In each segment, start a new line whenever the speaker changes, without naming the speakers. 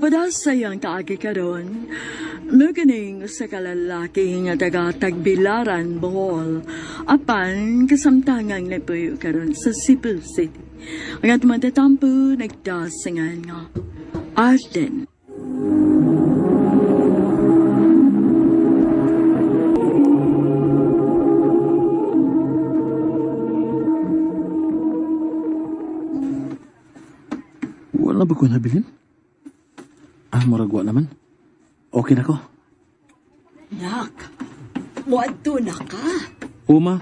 Sa sayang kaagi karon, mukining sa kalalaki nga taga Tagbilaran, Bohol, apan kasamtangang nagpuyo karon sa Cebu City. Ang atong tatampo nagdasingan nga Arden.
Wala ba ko nabilin? Ah, murag wa naman. Okay na ko.
Nak, muadto na ka.
Uma,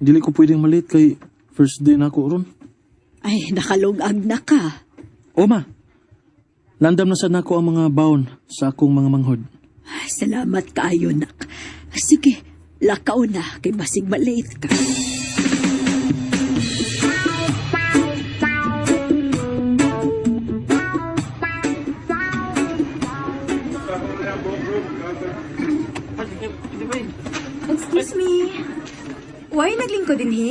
dili ko pwedeng malit kay first day na ako ron.
Ay, nakalungag na ka.
Oma, landam na sad nako ang mga baon sa akong mga manghod.
Ay, salamat kaayo, nak. Sige, lakaw na kay basig malate ka.
Excuse me. Why naglingkod din he?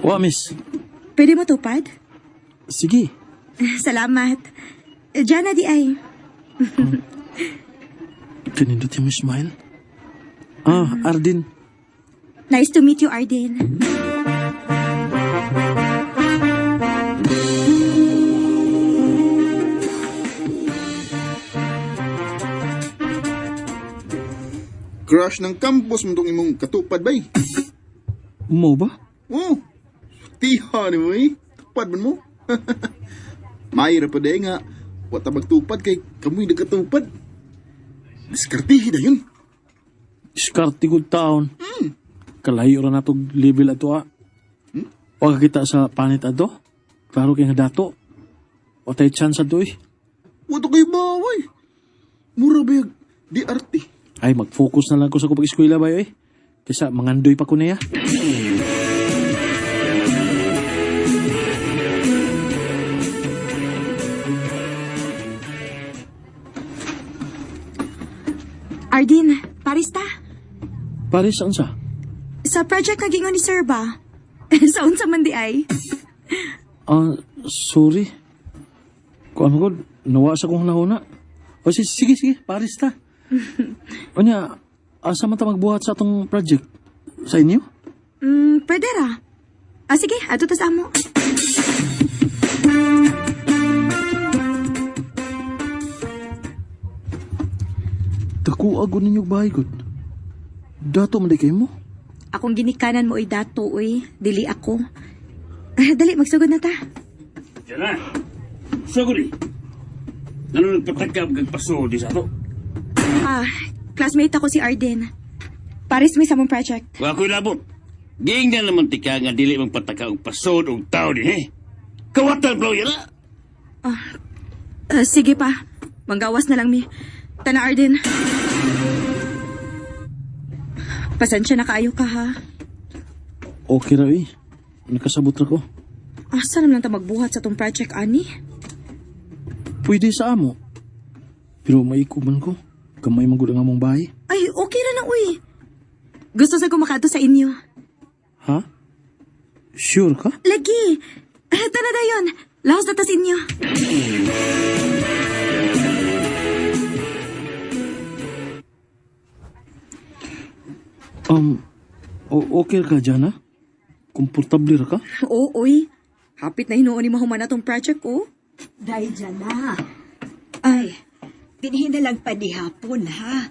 Wa, miss.
Pwede mo tupad?
Sige.
Salamat. Diyan na di ay.
Kanindot yung smile. Ah, Ardin.
Nice to meet you, Arden.
Crush ng campus mo tong imong katupad bay.
Mo ba?
Oh, tiha ni mo eh. Tupad man mo. Mayra pa day nga. Wa ta magtupad kay kamoy nagkatupad. Diskartihi na yun.
Diskarte good taon. Kalayo ra na tog level ato ah. Wa ka kita sa panit ato. Klaro kay nga dato. Wa tay chance ato eh.
Wa to kayo baway. Mura ba yung DRT?
Ay, mag-focus na lang ko sa kong pag-eskwela ba eh. Kaysa mangandoy pa ko niya.
Arden, paris ta.
Pare, saan sa?
Sa project nga gingon ni Sir ba? Sa unsa man di ay?
Ah, sorry. Kung ano ko, nawa sa kong nahuna. O sige, sige, pares ta. Unya, asa man ta magbuhat sa atong project? Sa inyo?
Pwede ra. Ah, sige, ato ta sa amo.
Dako ago ninyo bahay gud. Dato man di kayo mo.
Akong ginikanan mo ay dato, uy. Dili ako. Ah, dali, magsugod na ta.
Diyan na. Suguri. Ano nagpatakab kag paso di sa ato?
Ah, classmate ako si Arden. Paris may sa mong project.
Wa ko'y labot. Giingnan naman tika nga dili magpataka og pasod og tao din eh. Kawatan blow yan na.
Ah, sige pa. Manggawas na lang mi. Tana Arden. Pasensya na kaayo ka ha.
Okay ra eh. Nakasabot ra ko.
Asa naman lang ta magbuhat sa tong project ani?
Pwede sa amo. Pero maiko man ko. Kamay man gud ang among bahay.
Ay, okay ra na uy. Gusto sa ko makato sa inyo.
Ha? Sure ka?
Lagi. Ah, tara dayon. Laos na ta sa inyo.
Okay ka dyan ha? Komportable ra ka?
Oo, uy. Hapit na hinuon ni mahuman na tong project ko.
Day dyan na. Ay, dinhin na lang pa ni hapon, ha?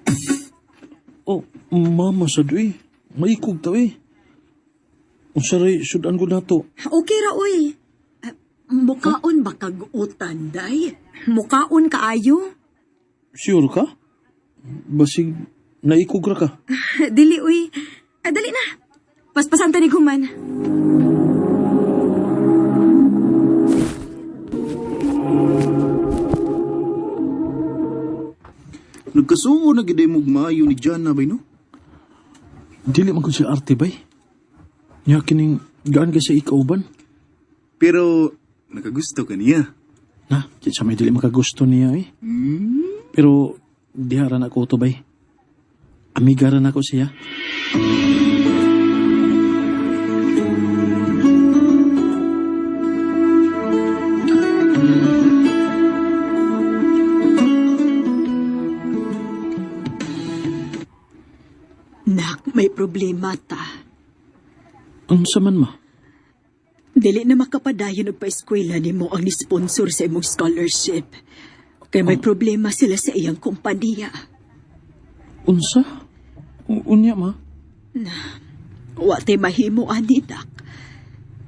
Oh, mama sa eh. Maikog ta eh. Unsa ray sudan ko nato?
Okay ra uy.
Mukaon ba kag utan, day?
Mukaon kaayo.
Sure ka? Basig naikog ra ka.
Dili uy. Ah, dali na. Paspasan ta ni Guman.
Nagkasuo na gid mo maayo ni Jana bay no?
Dili man ko siya arte bay. Nya kining gaan kay sa ikauban.
Pero nakagusto ka niya.
Na, kinsa may dili makagusto niya eh. Pero diha ra na ako to bay. Amiga ra nako siya.
Nak, may problema ta.
Unsa man, ma?
Dili na makapadayon og paeskwela nimo ang ni-sponsor sa imong scholarship. Kay may problema sila sa iyang kompanya.
Unsa? Unya, ma?
Wa tay mahimo ani, nak.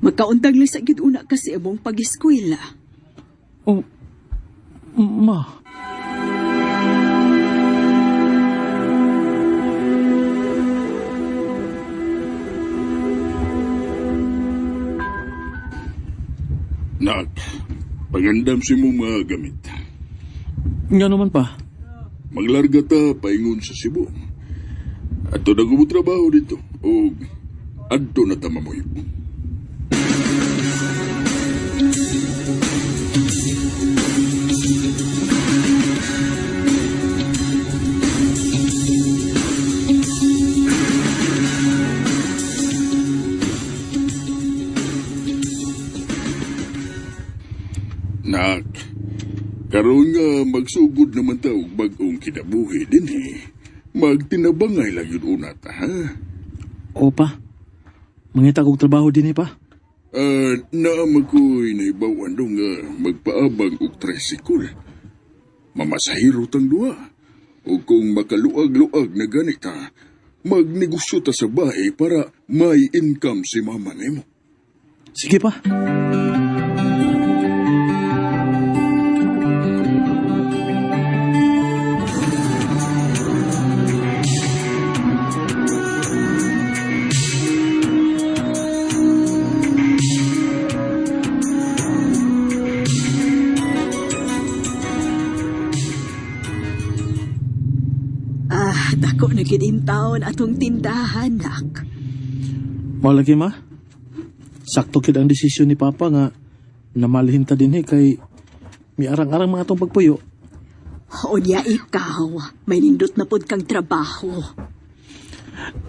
Magkaundang lang sa gid una kasi imong pag-eskwela.
Oh, ma.
Nak, pagandam si mo mga gamit.
Nga naman pa.
Maglarga ta paingon sa Cebu. Ato na mo trabaho dito. O adto na ta mamuyop. Nak, karon nga magsugod naman ta og bag-ong kinabuhi din eh. Magtinabangay lang yun una ta, ha?
O pa. Mangita kog trabaho din eh pa.
Ah, naam ako'y naibawan do nga magpaabang og tricycle. Mamasahiro tang duha. O kung makaluag-luag na ganita, magnegosyo ta sa bahay para may income si mama nimo.
Sige pa.
Ah, dako na gid taon atong tindahan, nak.
Mao lagi ma. Sakto kid ang desisyon ni Papa nga namalhin ta din eh kay miarang-arang mga atong pagpuyo.
Unya ikaw, may nindot na pod kang trabaho.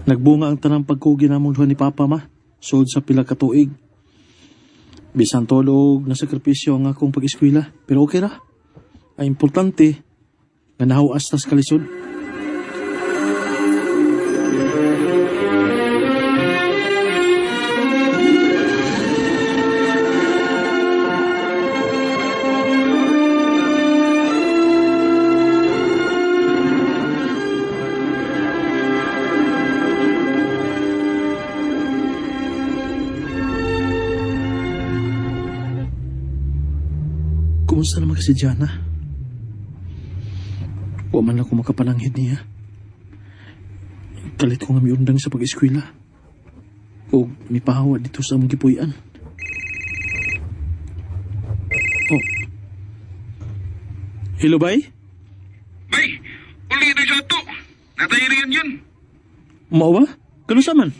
Nagbunga ang tanang pagkugi namong duha ni Papa ma. Sud sa pila ka tuig. Bisan tolog na sakripisyo ang akong pag-eskwela, pero okay ra. Ang importante nga nahawas tas kalisod. Kumusta naman kasi Jana? Wa man ako makapalanghid niya. Kalit ko nga miundang sa pag-eskwela. O mipahawa dito sa among gipuy-an. Oh. Hello, bay?
Bay, uli na siya to. Natayriyan yun.
Mao ba? Kanusa man?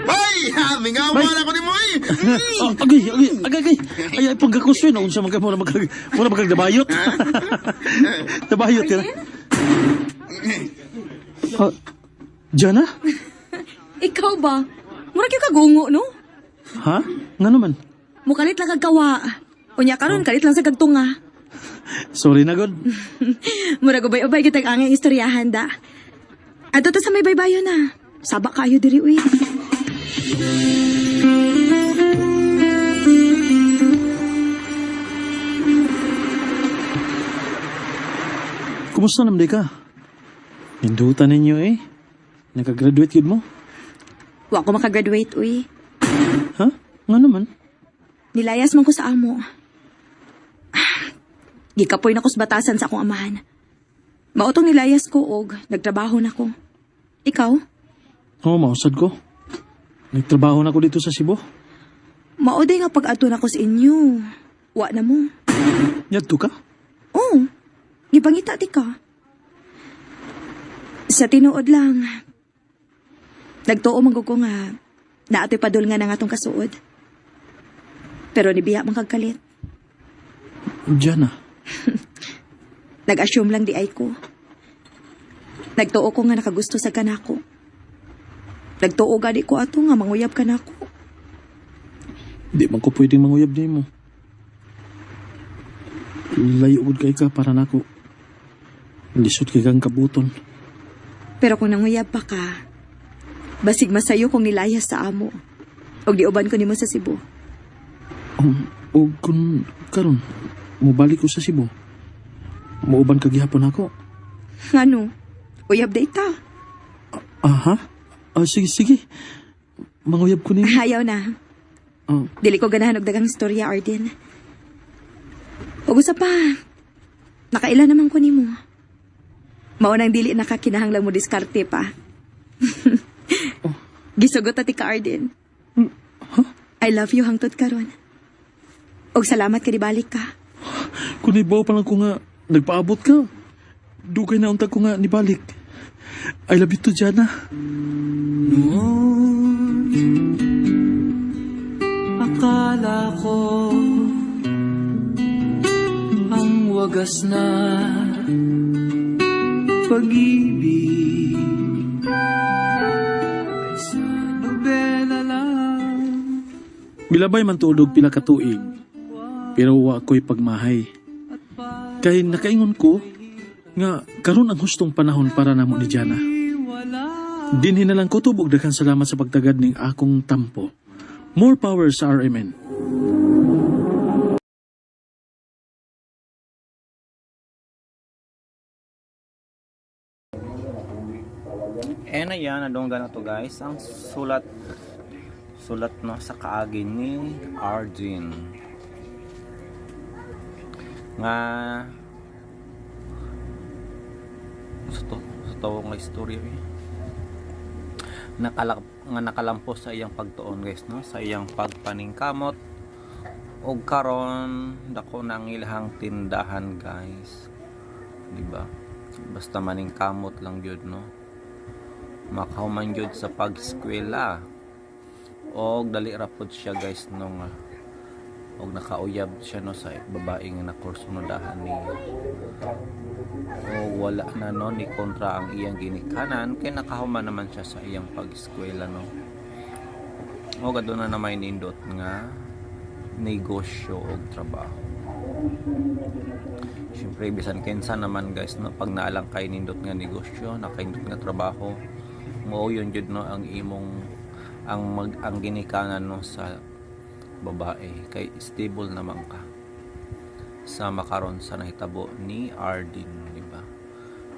Bay, ha, mingawa na ko ni mo eh.
Oh, agay, agay, agay, agay. Ay, ay, pagkakusyon, unsa man ka mura magkag mura magkag dabayot. Dabayot tira. Ah, Jana?
Ikaw ba? Mura kayo kagungo, no?
Ha? Nga naman.
Mukalit lang kag kawa. Unya karon kalit lang sa kagtunga.
Sorry na god.
Murag ubay-ubay kitag angay istoryahan da. Adto ta sa may baybayon na. Saba kayo diri uy.
Kumusta naman di ka? Nindutan ninyo eh. Nakagraduate yun mo.
Wa ko makagraduate uy.
Ha? Nga naman.
Nilayas man ko sa amo. Ah, gikapoy na ko sa batasan sa akong amahan. Mao tong nilayas ko og nagtrabaho na ko. Ikaw?
Oo, mausad ko. Nagtrabaho na ko dito sa Cebu.
Mao day nga pag-adto na ko sa inyo. Wa na mo.
Yadto ka?
Oo. Gipangita ti ka. Sa tinuod lang. Nagtuo man gud ko nga naatoy padul nga na nga tong kasuod. Pero nibiya man kag kalit.
Jana.
Nag-assume lang di ay ko. Nagtuo ko nga nakagusto sa kanako. Nagtuo gani ko ato nga manguyab ka nako.
Di man ko pwedeng manguyab nimo. Layo gud kay ka para nako. Lisod kay kang kabuton.
Pero kung nanguyab pa ka, basig masayo kong nilayas sa amo. Og diuban ko nimo sa Cebu.
O kung karon mobalik ko sa Cebu. Muuban ka gihapon ako.
Ngano? Uyab day ta.
Aha. Ah, sige, sige. Manguyab ko nimo.
Ayaw na.
Ah,
Dili ko ganahan og daghang istorya, Arden. Ug usa pa, nakaila naman ko nimo. Mao nang dili nakakinahanglan mo diskarte pa. Gisugot ta ti ka, Arden. I love you hangtod karon. Og salamat kay balik ka.
Kung ibaw pa lang ko nga, nagpaabot ka. Dugay na untag ko nga nibalik. I love you too, Jana.
Noon, akala ko ang wagas na pag-ibig ay sa nobela lang.
Milabay man tuod og pila ka tuig, pero wa ko'y pagmahay. Kay nakaingon ko nga karon ang hustong panahon para namo ni Jana. Dinhi na lang ko tubog, daghan salamat sa pagtagad ning akong tampo. More power sa RMN.
And ayan, nadunggan na to guys. Ang sulat sulat no sa kaagi ni Arjun. Nga sa to sa to nga istorya eh. Nakalak nga nakalampos sa iyang pagtuon guys no, sa iyang pagpaningkamot og karon dako na ang ilahang tindahan guys. Di ba? Basta maningkamot lang gyud no, makahuman gyud sa pagskwela og dali ra pod siya guys no nga og nakauyab siya no sa babae nga nakursunodahan niya og wala na no ni kontra ang iyang ginikanan kay nakahuman naman siya sa iyang pagskwela no, og aduna na may nindot nga negosyo og trabaho. Siyempre, bisan kinsa naman guys, no, pag naalang kay nindot nga negosyo, nakaindot nga trabaho, mao yun jud no ang imong ang mag ang ginikanan no sa babae kay stable naman ka. Sama karon sa nahitabo ni Ardin, di ba?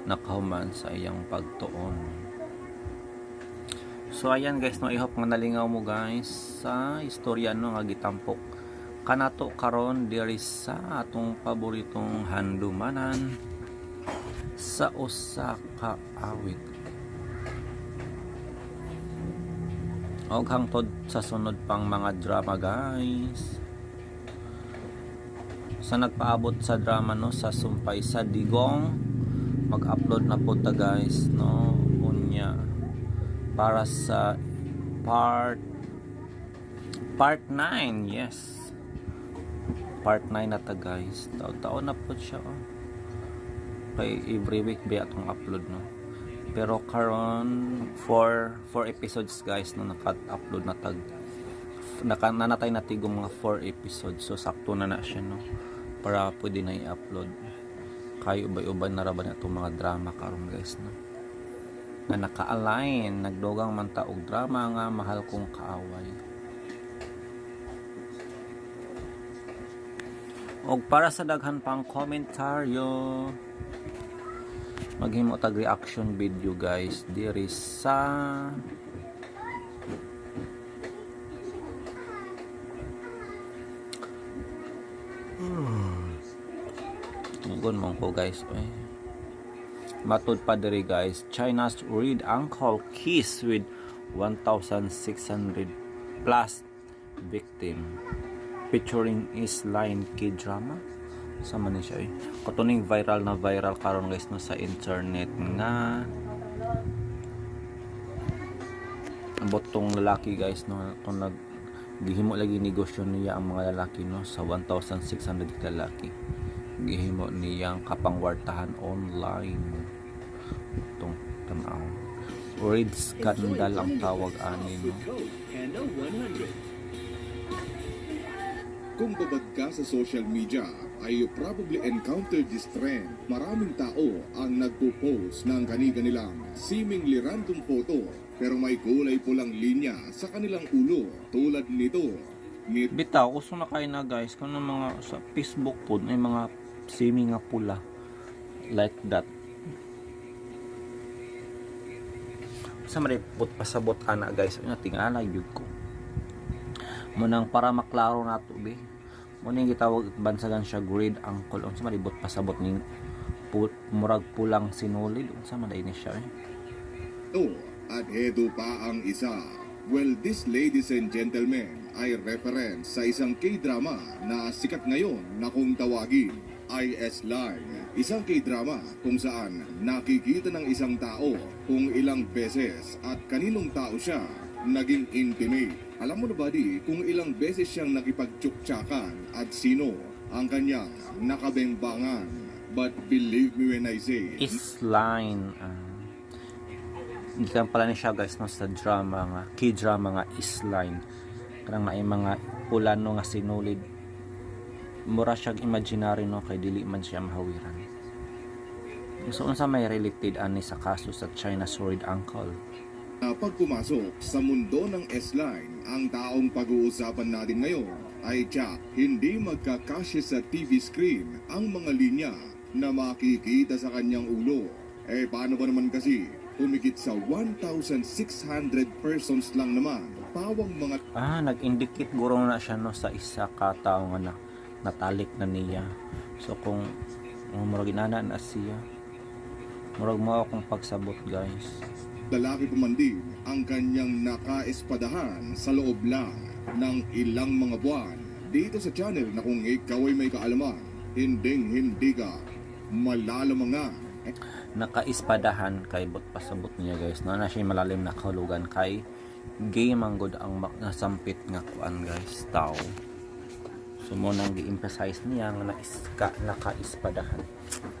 Nakahuman sa iyang pagtuon. So ayan guys, no, I hope nga nalingaw mo guys sa istorya no nga gitampok kanato karon diri sa atong paboritong handumanan sa usa ka awit. Og hangtod sa sunod pang mga drama guys. Sa nagpaabot sa drama no sa Sumpay sa Digong, mag-upload na po ta guys no unya para sa part 9, yes, part 9 na ta guys. Taon-taon na po siya oh. Kay every week ba atong upload no, pero karon 4 episodes guys no naka-upload na tag naka nanatay na tigong mga 4 episodes, so sakto na na siya no para pwede na i-upload. Kay ubay-ubay na ra ba na itong mga drama karon guys no na naka-align, nagdugang man ta og drama nga Mahal Kong Kaaway. Og para sa daghan pang komentaryo, maghimo tag reaction video guys diri sa tugon man ko guys oy. Matud pa diri guys, China's Red Uncle Kiss with 1,600 plus victim featuring is line K-drama. Sa man ni siya eh. Katuning viral na viral karon guys no sa internet nga ambot tong lalaki guys no, tong nag gihimo lagi negosyo niya ang mga lalaki no sa 1,600 ka lalaki gihimo niyang kapangwartahan online tong Tanaw. Red scandal ang tawag ani, no.
Panda 100.
Kung babad ka sa social media, ay you probably encountered this trend. Maraming tao ang nagpo-post ng kani-kanilang seemingly random photo pero may kulay pulang linya sa kanilang ulo tulad nito. Nito
Bitaw, uso na kayo na, guys, kung ang mga sa Facebook po, may mga semi nga pula. Like that. Sa maripot pasabot ana, guys, ano tingala gyud ko. Munang para maklaro nato be. Muna yung gitawag bansagan siya grade uncle, unsa maribot pasabot ning murag pulang sinulid, unsa man ni siya eh.
At heto pa ang isa. Well, this, ladies and gentlemen, ay reference sa isang K-drama na sikat ngayon na kung tawagin ay S-Line. Isang K-drama kung saan nakikita ng isang tao kung ilang beses at kaninong tao siya naging intimate. Alam mo na ba di kung ilang beses siyang nakipagtsuktsakan at sino ang kanyang nakabembangan? But believe me when I say,
Is-line. Gikan pala ni siya, guys, no, sa drama nga, K-drama nga Is-line. Kanang naay mga pula, no, nga sinulid. Mura siya imaginary, no, kay dili man siya mahawiran. So unsa may related ani sa kaso sa China Red Uncle?
Na pag pumasok sa mundo ng S-Line, ang taong pag-uusapan natin ngayon ay tiyak hindi magkakasya sa TV screen ang mga linya na makikita sa kanyang ulo. Eh paano ba naman kasi, humigit sa 1,600 persons lang naman, pawang mga
Ah, nag-indicate guro na siya, no, sa isa ka tawo nga na natalik na niya. So kung oh, murag inana na siya. Murag mo akong pagsabot, guys.
Lalaki pa man din ang kanyang nakaespadahan sa loob lang ng ilang mga buwan. Dito sa channel na kung ikaw ay may kaalaman, hinding hindi ka malalamangan.
Nakaispadahan kay bot pasabot niya, guys, no, na siya malalim na kahulugan kay gay man gud ang nasampit nga kuan, guys, tao. So mo nang gi-emphasize niya nga naiska nakaispadahan.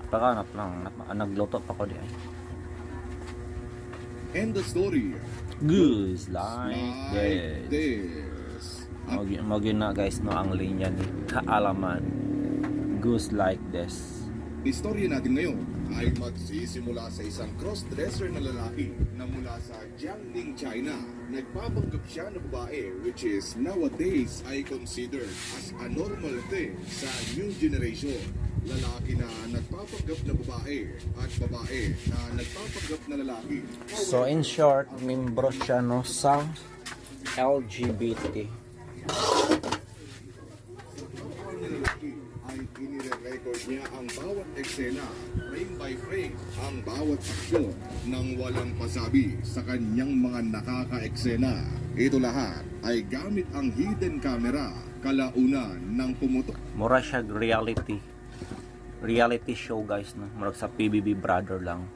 Baka na lang nagluto pa ko di ay.
End the story.
Goes like
Like
this.
This.
Mo gyud na, guys, no, ang linya ni kaalaman goes like this.
Istorya natin ngayon ay magsisimula sa isang cross-dresser na lalaki na mula sa Jiangning, China. Nagpapanggap siya na babae, which is nowadays ay considered as a normal thing sa new generation. Lalaki na nagpapanggap na babae at babae na nagpapanggap na lalaki.
So in short, membro siya, no, sa LGBT.
Lalaki ay inire-record niya ang bawat eksena, frame by frame, ang bawat aksyon ng walang pasabi sa kanyang mga nakaka-eksena. Ito lahat ay gamit ang hidden camera, kalaunan ng pumutok
Mura siya reality show, guys, no, murag sa PBB Brother lang,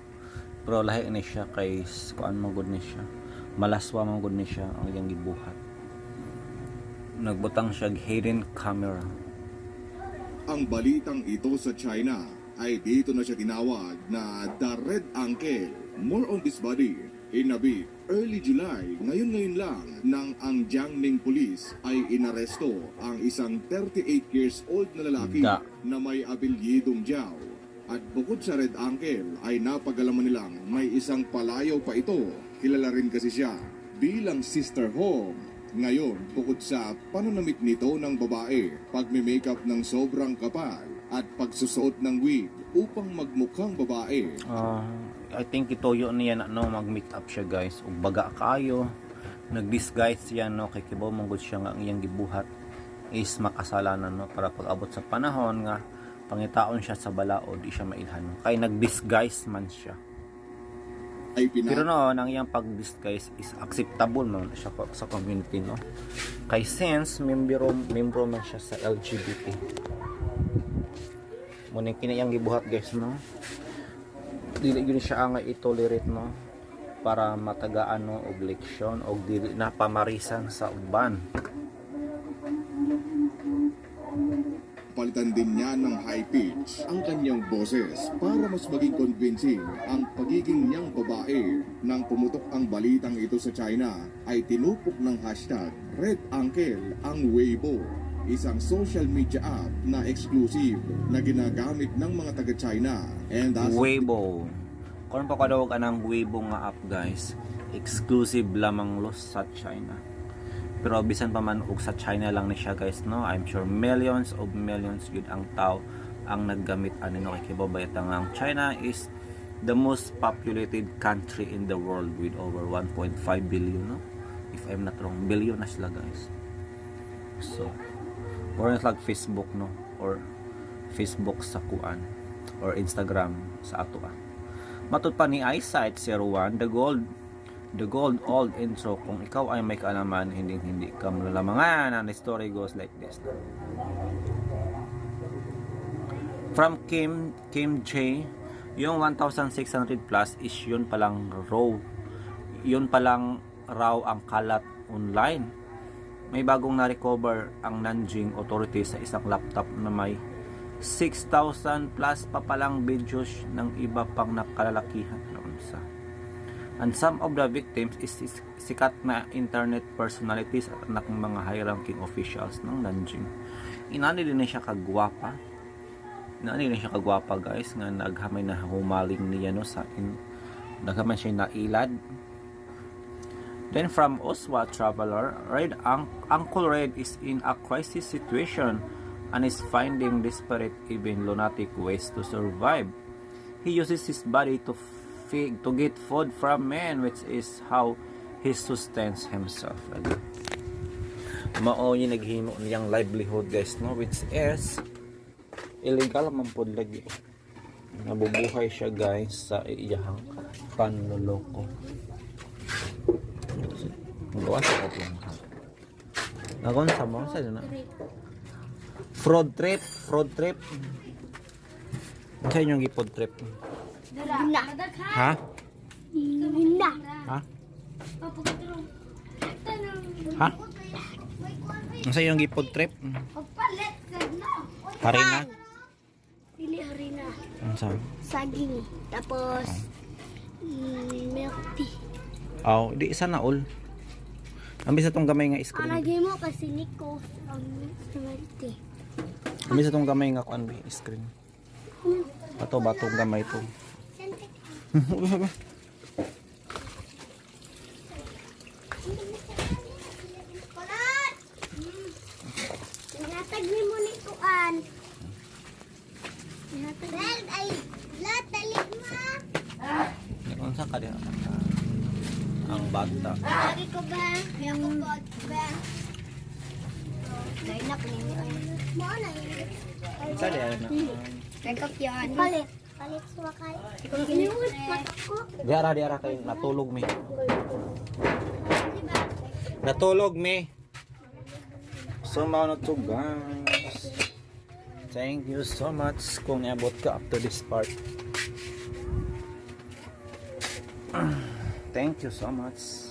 pero lahi ni siya kay kuan mo gud ni siya, malaswa man gud ni siya ang iyang gibuhat. Nagbutang siya og hidden camera.
Ang balitang ito sa China ay dito na siya tinawag na The Red Uncle. More on this body in a bit. Early July, ngayon-ngayon lang, nang ang Jiangning Police ay inaresto ang isang 38 years old na lalaki
Da.
Na may apelyidong Jiao. At bukod sa Red Uncle ay napag-alaman nilang may isang palayaw pa ito. Kilala rin kasi siya bilang Sister Hong. Ngayon, bukod sa pananamit nito ng babae, pagme-makeup ng sobrang kapal at pagsusuot ng wig upang magmukhang babae,
Ah, I think ituyo niya na, no, mag-make up siya, guys, ug baga kaayo nag-disguise siya, no, kay kibaw man gud siya nga ang iyang gibuhat is makasalanan, no, para pag abot sa panahon nga pangitaon siya sa balaod, di siya mailhan, no? Kay nag-disguise man siya.
Ay pina
Pero noon, ang iyang pag-disguise is acceptable man siya sa community, no, kay since membro man siya sa LGBT. Muna kini iyang gibuhat, guys, no, dili gyud siya angay i-tolerate, no, para matagaan, no, og leksyon og dili na pamarisan sa uban.
Pinalitan din niya ng high pitch ang kanyang boses para mas maging convincing ang pagiging niyang babae. Nang pumutok ang balitang ito sa China ay tinupok ng #RedUncle ang Weibo, isang social media app na exclusive na ginagamit ng mga taga-China. And as
Weibo. Kung pa kadawag anang Weibo nga app, guys, exclusive lamang los sa China. Pero bisan pa man og sa China lang ni siya, guys, no, I'm sure millions of millions gyud ang tao ang naggamit ani, no, kay kibaw ba nga ang China is the most populated country in the world with over 1.5 billion, no? If I'm not wrong, billion na sila, guys. So, or it's like Facebook, no, or Facebook sa kuan or Instagram sa ato ah. Matud pa ni Eyesight 01, the gold old intro, kung ikaw ay may kaalaman, hindi hindi ka malalamangan. And the story goes like this. From Kim Kim J, yung 1,600 plus is yun palang raw. Yun palang raw ang kalat online. May bagong na-recover ang Nanjing authorities sa isang laptop na may 6,000 plus pa palang videos ng iba pang nakalalakihan. Sa. And some of the victims is sikat na internet personalities at anak ng mga high-ranking officials ng Nanjing. Inani din na siya kagwapa. Inani din siya kagwapa, guys, nga naghamay na humaling niya, no, sa in naghamay siya nailad. Then from Oswa Traveler, Red Uncle Red is in a crisis situation and is finding desperate, even lunatic ways to survive. He uses his body to get food from men, which is how he sustains himself. Mao yung naghimo niyang livelihood, guys, no, which is illegal man pod lagi. Nabubuhay siya, guys, sa iyahang panloloko. Gawa sa ko lang. Nagon sa mo sa na. Fraud trip, fraud trip. Sa inyong gipod trip?
Na.
Ha?
Na.
Ha? Ha? Sa inyong gipod trip? Harina?
Dili harina.
Unsa?
Saging. Tapos, milk tea.
Aw, di isa na all. Ang bisa tong gamay nga
Ang
screen.
lagi mo kasi Nico ang milk tea.
Ang bisa tong gamay nga kuan bi screen. Ato ba tong gamay to?
Kulat! Nihatag ni mo ni kuan. Nihatag. Bel, ay, lat, dali ma.
Unsa ka diha? Ang bata.
Lagi ko ba? Kaya ko ba? Dahil na ko ninyo. Mo na yun.
Unsa diha na?
Make up yan. Palit. Palit suwakay. Iniwit mata ko.
Diara diara kay natulog mi. Natulog mi. So mao na to, guys. Thank you so much kung niabot ka up to this part. Thank you so much.